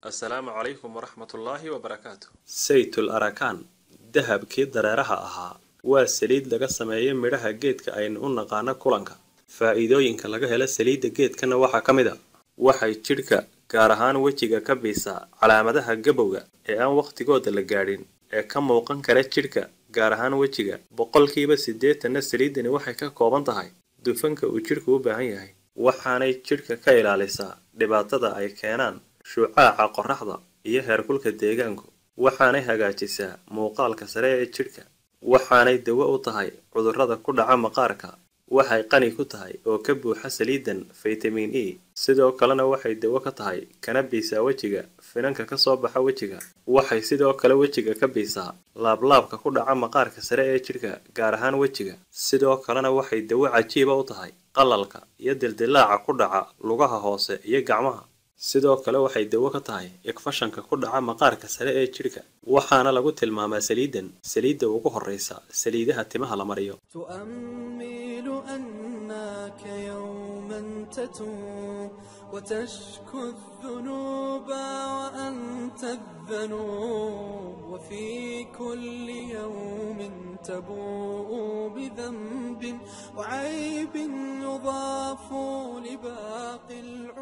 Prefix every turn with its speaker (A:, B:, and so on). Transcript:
A: Assalaamu calaykum waraxmatullaahi wabarakaatu. Saytul Arakaan, dahabkii dareeraha ahaa, waa saliid laga sameeyo midhaha geedka aynu u naqaano kulanka. Faa'iidooyinka laga helo saliidda geedkana waxaa ka mid a: waxay jidhka, gaar ahaan wejiga, ka biisaa calaamadaha gabowga ee aan wakhtigooda la gaadhin ee ka muuqan kara jidhka, gaar ahaan wejiga. 80%-na saliiddani waxay ka kooban tahay dufanka uu jidhku u baahan yahay, waxaanay jidhka ka ilaalisaa dhibaatada ay keenaan shucaaca qorraxda iyo heerkulka deegaanku, waxaanay hagaajisaa muuqaalka sare ee jidhka, waxaanay dawo u tahay cudurrada ku dhaca maqaarka. Waxay qani ku tahay oo ka buuxa saliidan faytamiin E, sidoo kalena waxay dawo ka tahay kana biisaa wejiga finanka ka soo baxa wejiga. Waxay sidoo kale wejiga ka biisaa laablaabka ku dhaca maqaarka sare ee jidhka, gaar ahaan wejiga. Sidoo kalena waxay dawo cajiiba u tahay qalalka iyo dildilaaca ku dhaca lugaha hoose iyo gacmaha. Sidoo kale waxay dawo ka tahay igfashanka ku dhaca maqaarka sare ee jidhka, waxaana lagu tilmaamaa saliidan saliidda ugu horreysa saliidaha timaha la mariyo.
B: تؤمل أنك يوما تتوب وتشكو الذنوب وأنت الذنوب، وفي كل يوم تبوء بذنب وعيب يضاف لباقي العيوب.